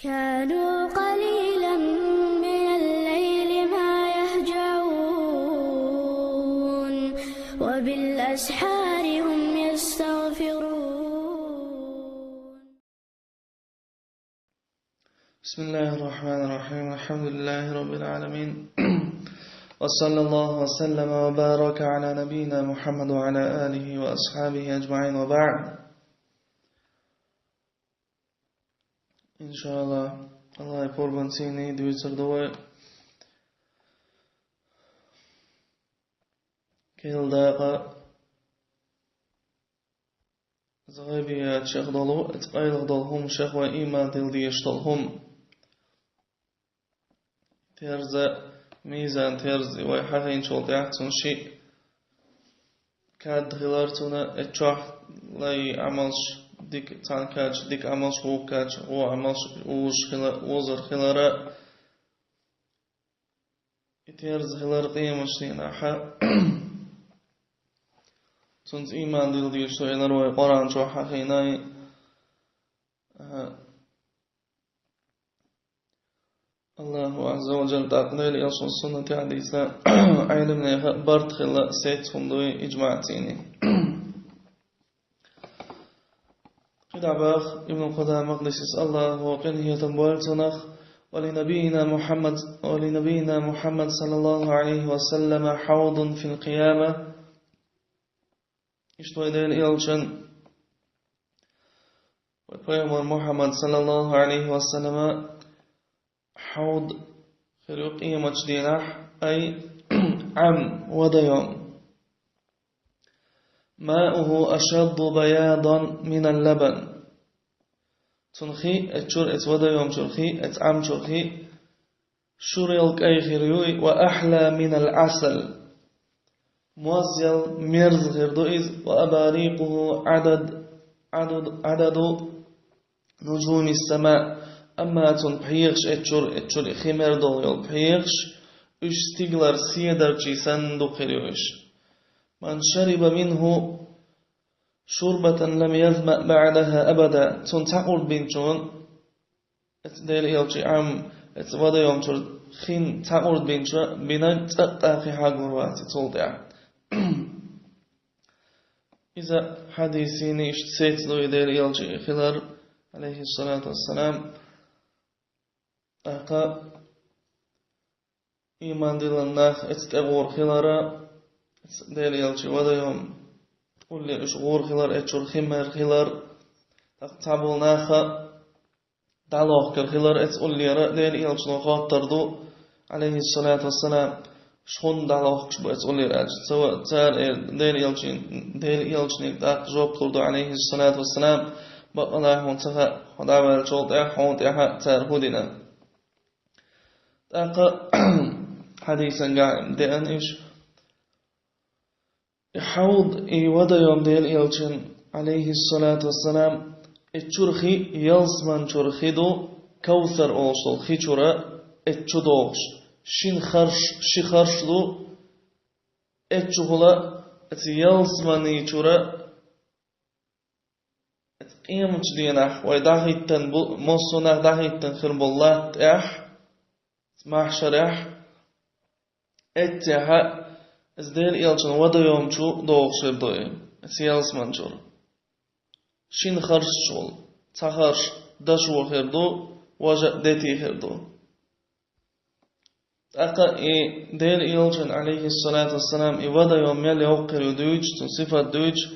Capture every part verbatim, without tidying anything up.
كانوا قليلا من الليل ما يهجعون، وبالأسحار هم يستغفرون. بسم الله الرحمن الرحيم. الحمد لله رب العالمين. وصلى الله وسلم وبارك على نبينا محمد وعلى آله وأصحابه أجمعين وبعد. Иншалла, Аллахӏа пурбанцийни дуьйцур ду вай. Кхел дакъа згӀебиячех долу, эцкъайлах долу хӀума шех вай иман дила дезаш долу хӀума. Терза, мизан терза, и вай хьахийначул тӀаьхьа цунна шиъ кад хилар цунна, э, чохь лай Ӏамалш дика, цхьана кадаш дика Ӏамалш, вукху кадаш вон Ӏамалш, узуш хила-, узар хилара. И терза хилар къематдийнахьа. Цунца иман дила дезаш ду, элира вай Къуръан чохь хьахийна. Аха. Аллаху Азза ва Джалла тӀаккха Делан Элчан суннатехь дийцина, Ӏеламнехан барт хилла сецна хӀума ду и, иджмаъ цийна. КхидӀа боху Ибн Къудама Макъдисис, Аллаху къинхетам бойла цунах: «ولنبينا محمد، ولنبينا محمد صلى الله عليه وسلم حوض في القيامة». Иштта вай Делан Элчан, вай Пайхамар Мухьаммад саллаллаху Ӏалайхи ва саллама хьауд хир ю къематдийнахь, ай Ӏам, водоём. «ماؤه أشد بياضا من اللبن». Цун хи, эцу чуьра, эцу водоём чуьра хи, эцу Ӏам чуьра хи, шурел кӀай хир ю и, «وأحلى من العسل». Мозъел мерза хир ду иза, «وأباريقه عدد، عدد، عدد نجوم السماء». Амма цун пхьегӀаш эцу чуьра, эцу чуьра хи мер долу йолу пхьегӀаш, уьш стигалара седарчий санна дукха хир ю уьш. «من شرب منه شربة لم يظمأ بعدها أبدا». Цунна цхьа къурд бинчунна, эцу Делан Элчан Ӏам, эцу водоём чуьра хин цхьа къурд бинчу, бина цкъа а кхин хьагур вац и цул тӀаьхьа. Иза хьадисийн иштта сецна ду и Делан Элча хилар, Ӏалайхиссалату вассалам. ТӀаккха ийман диллина нах эцу тӀе гӀур хилара, эцу Делан Элчан водоём уллера уьш гӀур хилар, эцу чуьра хи мер хилар, тӀаккха цхьаболу наха дӀалохкур хилар эцу уллера, Делан Элчано хоттур ду, Ӏалайхиссалату вассалам, уьш хӀунда дӀалохкуш бу эцу уллера аьлча. Ца-, цара эр Делан Элчан, Делан Элчанга тӀаккха жоп лур ду, Ӏалайхиссалату вассалам, бакъалла хьуна ца хаьа, хьо дӀаваьллачул тӀаьхьа, хьуна тӀаьхьа цара хӀун дина. ТӀаккха хьадисан гахь деана уьш. И хьауд, и водоём Делан Элчан, Ӏалайхиссалату вассалам, и чуьра хи ялсаман чуьра хи ду, Кавсар олуш долу хи чуьра, эцу чу догӀуш. Шина харш, ши харш ду, эцу чухула, эцу ялсамани чуьра, эцу къематдийнахь вай дӀахӀиттина бу-, массо а нах дӀахӀиттина хир болу латта тӀехь, маьхьшарехь, эццехьа, эцу Делан Элчан водоём чу догӀуш хир ду и, эцу ялсаман чуьра. Шина харшаш волу, цхьа харш дашо хир ду, важа а дети хир ду. ТӀаккха и Делан Элчан, Ӏалайхиссалату вассалам, и водоём мел йоккха хир ю дуьйцуш, цуьнан сифат дуьйцуш,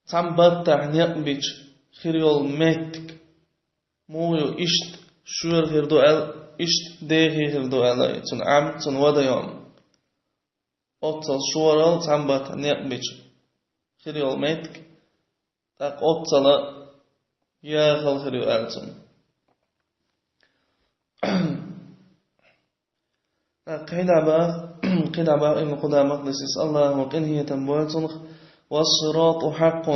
цхьана баттахь некъ бича хир йолу меттиг муха ю, иштта шуьйра хир ду аьлла, иштта дехий хир ду аьлла, цуьнан Ӏам, цуьнан водоём. Оццул шорал цхьана баттахь некъ бича хир йолу меттиг, тӀаккха оццул яхал хир ю аьлла цуьнан. ТӀаккха кхидӀа боху, кхидӀа боху Ибн Къудама Макъдисис, Аллаху къинхетам бойла цунах: «والصراط حق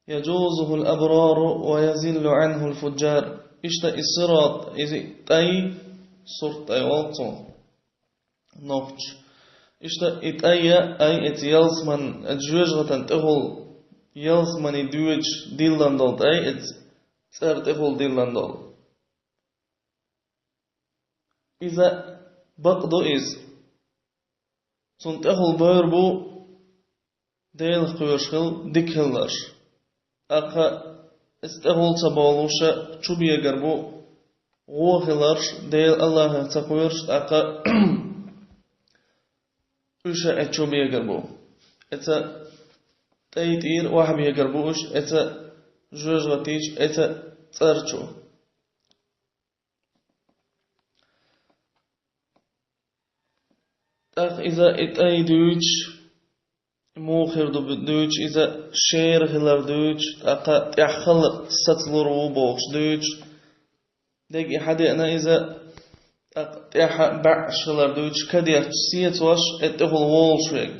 يجوزه الأبرار ويزل عنه الفجار». Иштта и сират, иза тӀай, сурт тӀай олу цунах нохчаша. Иштта и тӀай, ай, эцу ялсаман, эцу жоьжахатан тӀехула ялсамани доьдуш диллина долу тӀай, эцу цӀера тӀехула диллина долу. Иза бакъ ду иза. Цунна тӀехула бевр бу Делах кхоьруш хила дика хилларш. ТӀаккха иза тӀехула ца бовлуш чубегар бу гӀо хиларш, Дела Аллахах ца кхоьруш, тӀаккха уьш а эца чубегар бу. Эца тӀай тӀера охьабегар бу уьш, эца жоьжахатичу, эца цӀер чу. ТӀаккха иза и тӀай дуьйцуш, муха хир ду дуьйцуш, иза шера хилар дуьйцуш, тӀаккха тӀехь хала сацалур ву бохуш дуьйцуш, дерг и хьадеана иза, тӀаккха тӀехь баьӀаш хилар дуьйцуш, кадетташ сецош, и тӀехула волуш верг.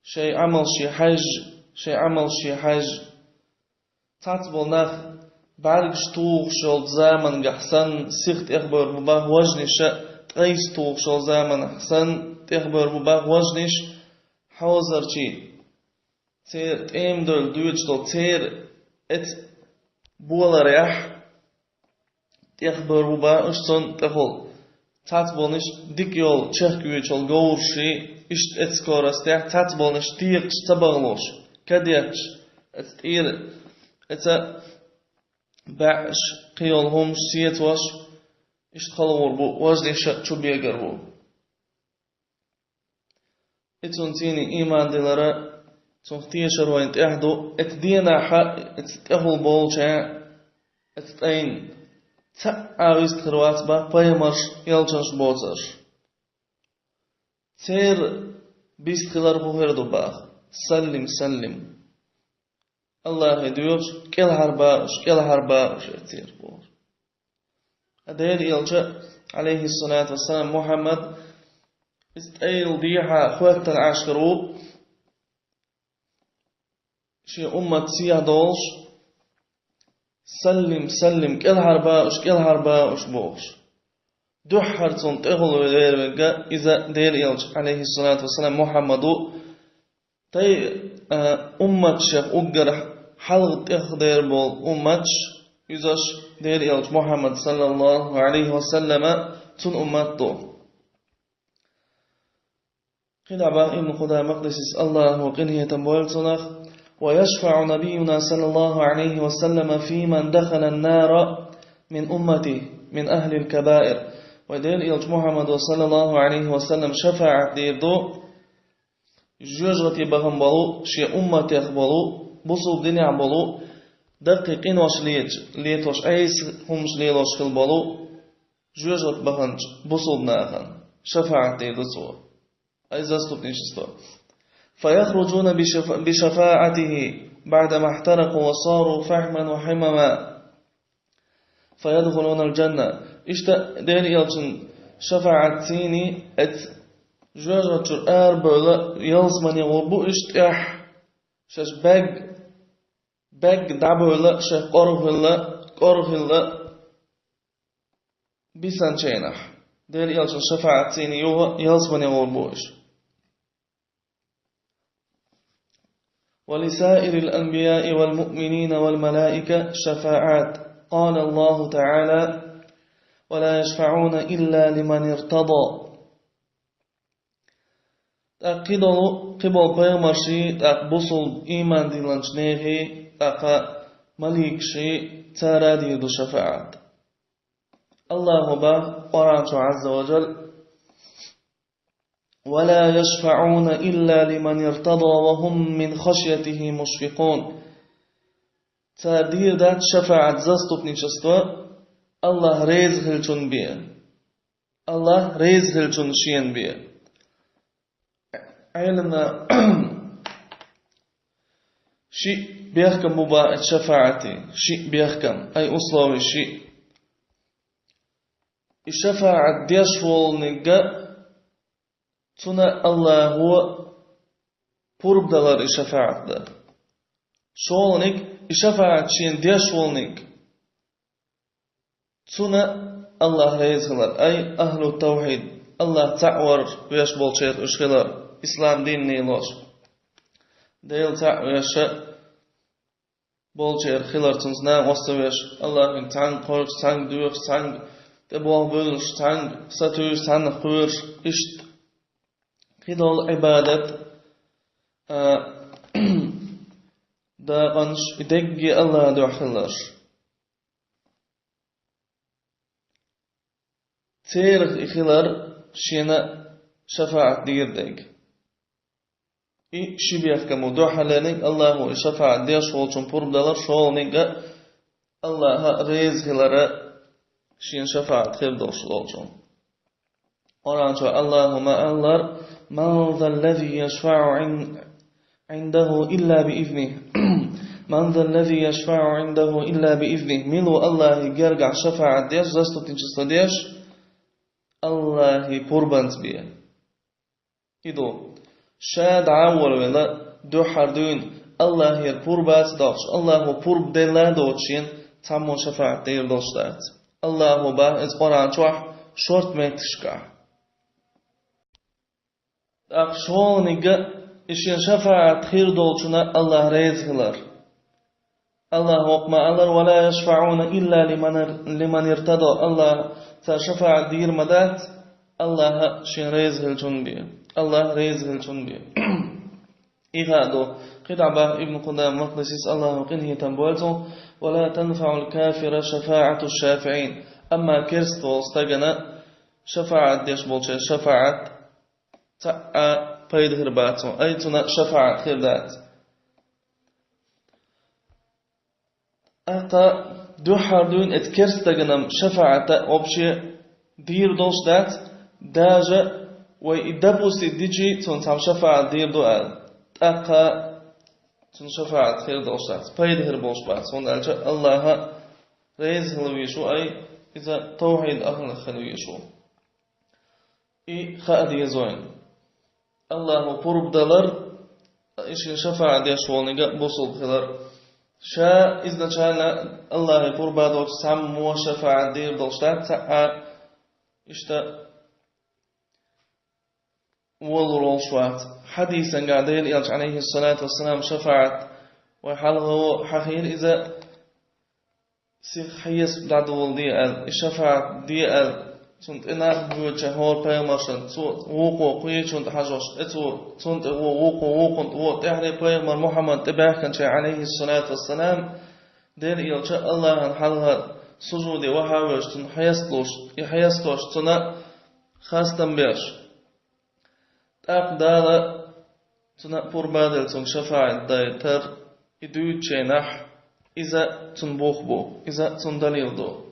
Шайн Ӏамалше хьаьжжа, шайн Ӏамалше хьаьжжа. Цхьацца болу нах бӀаьргаш тухуш йолчу заманахь санна сиха тӀехбевр бу боху важниша, ткъайса тухуш йолу заманахь санна тӀехбевр бу боху важниш, хьозарчий, церан тӀема девлла доьдуш долу церан эца боларехь тӀехбевр бу боху уьш цунна тӀехула. Цхьацца болниш дика йолу чехкоьчу йолу говраший, иштта эца скоростехь, цхьацца болниш текхаш ца бахалуш, кадетташ, эца тӀера, эца баьӀаш, кхин йолу хӀумаш сецош, иштта хала гӀур бу, важниша чубегар бу. И цунна цӀийнан ийман дилара, цунах тешар вайна тӀехь ду, эца денахь, эца тӀехула болча, эца тӀайна цхьа а вист хир вац боху пайхамарш, элчанаш боцурш. Церан бист хилар хӀун хир ду боху? Саллим, саллим. Аллахе доьхуш, кӀелхьарба уьш, кӀелхьарба уьш, эцера бохуш. Ткъа Делан элча, алейхиссалату вассалам, Мухьаммад, иза тӀайла дехьа хӀоьттина Ӏаш хир ву, шен уммат сехьа долуш, саллим, саллим, кӀелхьарба уьш, кӀелхьарба уьш бохуш. Дуьххьара цунна тӀехула вер верг иза Делан элча, алейхиссалату вассалам, Мухьаммад ву, тӀай, а, умматашех уггар хьалха тӀехдер болу умматаш, изаш Делан элча Мухьаммад, саллаллаху алейхи ва саллама, цунна уммат ду. Кхин дӀа боху Ибн Къудама Макъдисис, Аллахо къинхетам бойла цунах: «ويشفع نبينا صلى الله عليه وسلم في من دخل النار من أمته من أهل الكبائر». Вай Делан элча Мухьаммадо, саллаллаху алейхи ва саллам, шафаӀат дийр ду, жоьжахате бахана болу, шен умматех болу, бусулба динехь болу, даккхий къинош леташ, летош, Ӏеса хӀумаш лелош хила болу, жоьжахате баханчу бусулба нахана шафаӀат дийр ду цо. Ай заступничество. فيخرجون بشف-، بشفاعته بعدما احترقوا وصاروا فحما وحمما فيدخلون الجنة. Иштта Делан элчан шафаӀатцийний эц жоьжахатчуьра арабевлла ялсамане гӀур бу уьш тӀехь, шаьш баьг, баьг дӀабевлла, шаьш кӀоргӀа хилла, кӀоргӀа хилла, бисанчийнахь. Делан элчан шафаӀатцийний юха ялсамане гӀур бу уьш. ولسائر الأنبياء والمؤمنين والملائكة شفاعات. قال الله تعالى: «ولا يشفعون إلا لمن ارتضى». ТӀаккха кхидолу, кхиболу пайхамарший, тӀаккха бусулба ийман диллинчу нехий, тӀаккха маликаший, цара а дийр ду шафаӀат. Аллахо боху Къуръан чу, Ӏазза ва жалла: «ولا يشفعون إلا لمن ارتضى وهم من خشيته مشفقون». Цара дийр дац шафаӀат, заступничество, Аллах реза хиллачун бен. Аллах реза хиллачун шена бен. Ӏелимна шиъ бехкам бу боху шафаӀатан, шиъ бехкам, ай условий шиъ. И шафаӀат деш волниг а, цунна Аллахо пурба далар и шафаӀат дан. ШолгӀаниг, и шафаӀат шена деш волниг, цунна Аллах реза хилар, ай ахӀлу тавхьид, Аллах цхьаъ вар веш болчеран уьш хилар, ислам дин лелош. Дела цхьаъ веша, болчеран хилар, цунца накъост ца веш, Аллахьан цхьаьнга кхоьруш, цхьаьнга доьхуш, цхьаьнга тӀе болх бевллаш, цхьаьнга сатуьйсуш, цхьаннах кхоьруш, иштта кхидолу Ӏибадат, а, дакъанаш, и дерриге Аллахьан дуьхьа хиларш. Церах и хилар шена шафаӀат дийр дерг. И ши бехкам бу: дуьххьарлерниг Аллахьо и шафаӀат деш волчун пурба далар, шолгӀаниг а Аллахьа реза хилар шена шафаӀат хир долуш волчун. Къуръан чохь Аллахьо ма-аллара: «Ман заллази яшфаӀу Ӏин-, Ӏиндаху илла би изних». «Ман заллази яшфаӀу Ӏиндаху илла би изних». Мила ву Аллахьан гергахь шафаӀат деш, заступничество деш, Аллахьан пурбанца бен? И ду: ша дӀа а волавелла, дуьххьара дуьйна Аллахьера пурба а ца доккхуш, Аллахьо пурба делла а доцуш, шена цхьаммо шафаӀат дийр долуш дац. Аллахьо боху иза Къуръан чохь шортта меттигашкахь. ТӀаккха шолгӀаниг а и шена шафаӀат хир долчунна Аллахь реза хилар. Аллахьа хӀокху ма-аллара: «Ва ла яшфаӀуна илла лиман ир-, лиман иртада». Аллахьа цара шафаӀат дийр ма дац, Аллахьа шена реза хиллачунна бен. Аллахь реза хиллачунна бен. И хаа ду. КхидӀа боху Ибн Къудама Макъдисис, Аллахьо къинхетам бойла цунах: «Ва ла танфаӀул кафира шафаӀату шафиӀин». Амма керста волу стагана шафаӀат деш болчеран шафаӀат цхьа а пайда хир бац цунна, ай, цунна шафаӀат хир дац. ТӀаккха дуьххьара дуьйна оцу керста стагана шафаӀат а вообще дийр долуш дац, даже вай и допустить дичи, цунна цхьамма шафаӀат дийр ду аьлла. ТӀаккха цунна шафаӀат хир долуш дац, пайда хир болуш бац, хӀунда аьлча Аллахьа реза хила везаш ву, ай, иза тавхьид ахлах хила везаш ву. И хаа деза вайна. Аллахьо пурба далар, и шена шафаӀат деш волниг а бусулба хилар. Ша изначально Аллахье пурба доцуш цхьаммо шафаӀат дийр долуш дац, цхьа а иштта волалур волуш вац. Хьадисангахь Делан Элча, Ӏалайхиссалату вассалам, шафаӀат вай хьалха хьахийра иза, сиха хьесап дӀадоладе аьлла, и шафаӀат де аьлла, цунна тӀе нах боьдучу хӀора пайхамаршна, цо вукхо кхечунна тӀе хьажош, оцо цунна тӀе вон, вукхо вукхунна тӀе вон, тӀаьххьара пайхамар Мухьаммад тӀе баьхкинчу, Ӏалайхиссалату вассалам, Делан Элча Аллахьан хьалха сужуде вахьа а вевзаш, цунна хьесталуш, и хьестош, цунна хастам беш. ТӀаккха Дала цунна пурба делла, цунна шафаӀат дайтар, и дуьйцучу хенахь, иза цунна бух бу, иза цунна далил ду.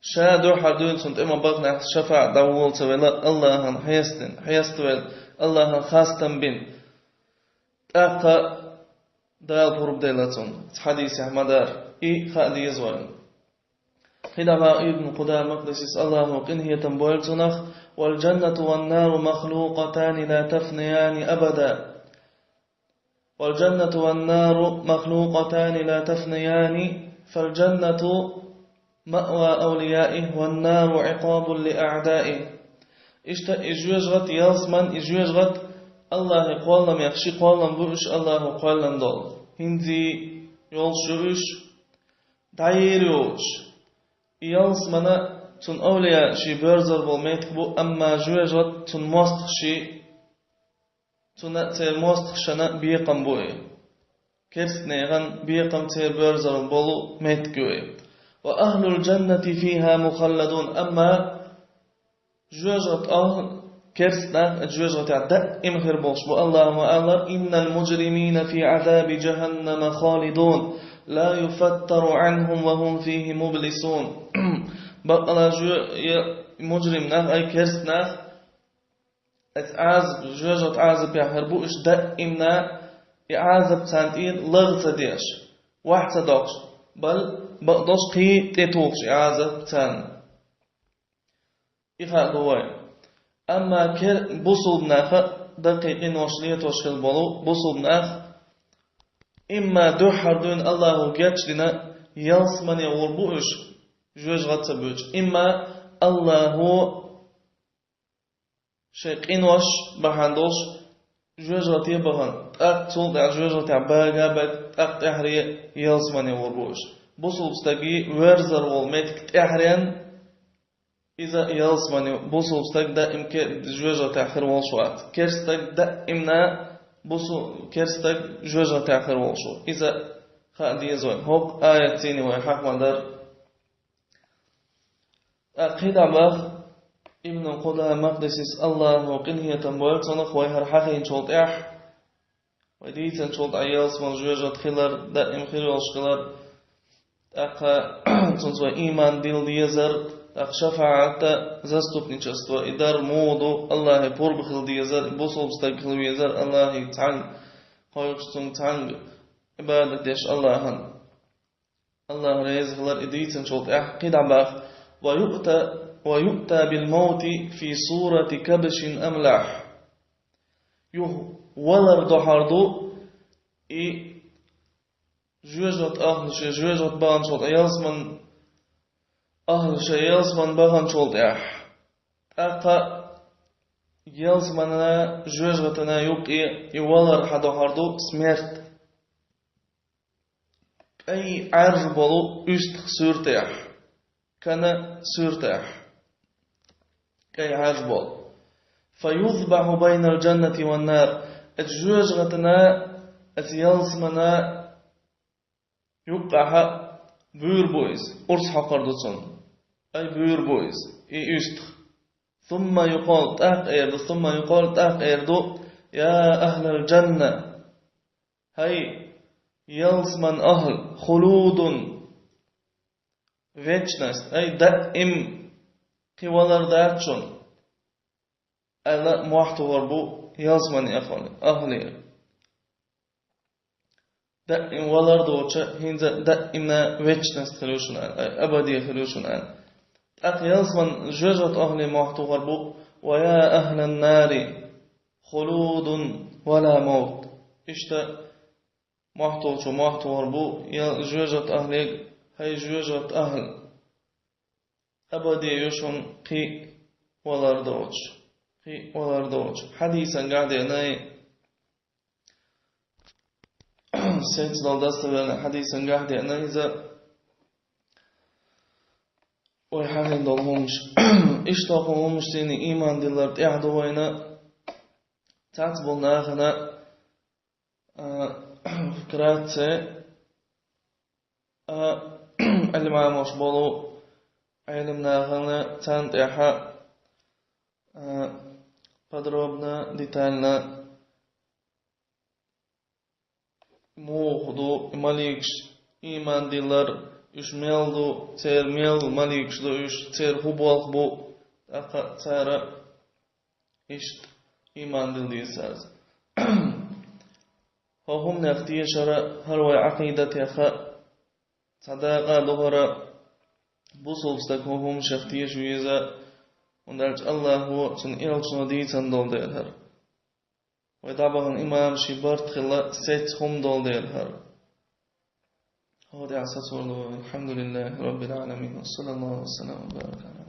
Ша дуьххьара дуьйна цунна тӀе ма-бахханехь шафаӀат дӀаволла ца велла, Аллахьан хьестина, хьеставелла, Аллахьан хастам бина. ТӀаккха Дала пурба делла цунна, цхьа хьадисехь ма-дарра, и хаа деза вайна. КхидӀа боху Ибн Къудама Макъдисис, Аллахьо къинхетам бойла цунах: «Вал джаннату ван нару махлукъатани ла тафнаяни абада». «Вал джаннату ван нару махлукъатани ла тафнаяни, фал джаннату маъва авлияих, ван нару Ӏикъабун ли аъдаих». Иштта и жоьжахат, ялсаман, и жоьжахат Аллахьан кхолламех ши кхоллам бу, уьш Аллахьо кхоьллина долу. ХӀинца йолуш ю уьш, дӀайийр йоцуш. И ялсаман цуьнан овлияашна боьрзар болу меттиг бу, амма жоьжахат цуьнан мостагӀашна, цуьнан, церан мостагӀашна бекхам бу и. Керстанехан бекхам, церан боьрзар болу меттиг ю и. «Ва ахлул джаннати фиха мухалладун», амма жоьжахат ахь керстанах, жоьжахатехь даим хир болуш бу. Аллахьо ма-аллара: «Иннал муджримина фи азаби джаханнама халидун, ла юфаттару анхум ва хум фихи мублисун». Баккъала жо-, я муджрим нах, ай керстанах, оцу Ӏазап, жоьжахат Ӏазапехь хир бу уьш даимна, и Ӏазап царна тӀера лаха ца деш, вахь ца доккхуш, бал, бакъдолуш кхин тӀетухуш и Ӏазап царна. И хаа ду вай. Амма кер-, бусулба наха даккхий къинош летош хила болу бусулба нах, имма дуьххьара дуьйна Аллахьо гечдина ялсамане гӀур бу уьш, жоьжахат ца боьдуш, имма Аллахьо шайн къинош бахьана долуш жоьжахате бахана, тӀаккха цул тӀаьхьа жоьжахатехь бага а бага, тӀаккха тӀаьххьара ялсамане гӀур бу уьш. Бусалба стаге верзар волу меттиг тӀаьххьаренна, иза ялсамане, бусалба стаг даим ке-, жоьжахатехь хир волуш вац. Керста стаг даимна бусу-, керста стаг жоьжахатехь хир волуш ву. Иза хаа деза вайна. ХӀокху аятцийна вай хьахма дара. ТӀаккха кхидӀа баха Ибн Къудама Макъдисис, Аллахо къинхетам бойла цунах, вай хӀара хьахийначул тӀаьхьа, вай дийцинчул тӀаьхьа ялсаман жоьжахати хилар, даим хир йолуш хилар, тӀаккха цунца вай ийман дилла дезар, тӀаккха шафаӀат а, заступничество и дар муха ду, Аллахе пурба хила дезар, и бусалба стаг хила везар, Аллахе цхьаьна кхойкхуш, цунга цхьаьна Ӏибадат деш Аллахьан. Аллах реза хилар и дийцинчул тӀаьхьа кхидӀа баха: «Ва юъта, ва юъта бил маути фи сурати кабшин амлах». Юха валар дохьур ду и жоьжахати ахӀлу шен жоьжахати баханчул тӀаьхьа, ялсаман ахӀлу шен ялсамане баханчул тӀаьхьа. ТӀаккха ялсаманина, жоьжахатина юккъе и валар хьадохьур ду смерть. КӀай Ӏаьржа болу уьстагӀ суьртехь, кана суьртехь, кӀай Ӏаьржа болу. «Фа юзбахьу байнал жаннати ван нар». Оцу жоьжахатина, оцу ялсаманина юккъехь буьйр бу иза, урс хьокхур ду цунна. Ай, буьйр бу иза, и уьстагӀ. «Сумма юкъал», тӀаккха эр ду, «сумма юкъал», тӀаккха эр ду: «Я ахӀлал жанна». ХӀай, ялсаман ахӀл, хулудун, вечность, ай, даим кхин валар дац шуна, аьлла, мохь тухур бу ялсаманин ахӀл-, ахӀлера. Даим валар доцуша, хӀинца даимна вечность хир ю шуна аьлла, ай, абаде хир ю шуна аьлла. ТӀаккха ялсаман жоьжахати ахӀле мохь тухур бу: «Ва я ахӀлан нари, хулудун ва ла мавт». Иштта мохь тухучо мохь тухур бу, я жоьжахати ахӀле: «ХӀай, жоьжахати ахӀл, абаде ю шуна кхин валар доцуш, кхин валар доцуш». Хьадисан гахь деанай, сецдал достоверный хьадисан гахь деана иза, вай хьахийна долу хӀуманаш. Иштта хӀуманаш цуьнан ийман диллар тӀехь ду вайна. Цхьацца болу нахана, а, вкратце, а, Ӏилманаш болу Ӏелам нахана царна тӀехь, а, подробно, детально муха ду и маликаш, ийман диллар, уьш мел ду, церан мел маликаш ду уьш, церан хӀун болх бу, тӀаккха цара иштта ийман дилла деза цаьрца. ХӀокху хӀуманех тешара, хӀара вай Ӏакъидатех цхьа дакъа а ду хӀара, бусалба стаг хӀокху хӀуманех теша веза, хӀунда аьлча Аллахо, цуьнан элчано дийцина долу дела хӀара. Вай дӀабахана имам шен барт хилла сецна хӀума долу дела хӀара. ХӀокху тӀехь сацор ду вай. Алхьамдулиллахи Раббил Ӏаламин. Ва саллаллаху ва саллама ва барака Ӏала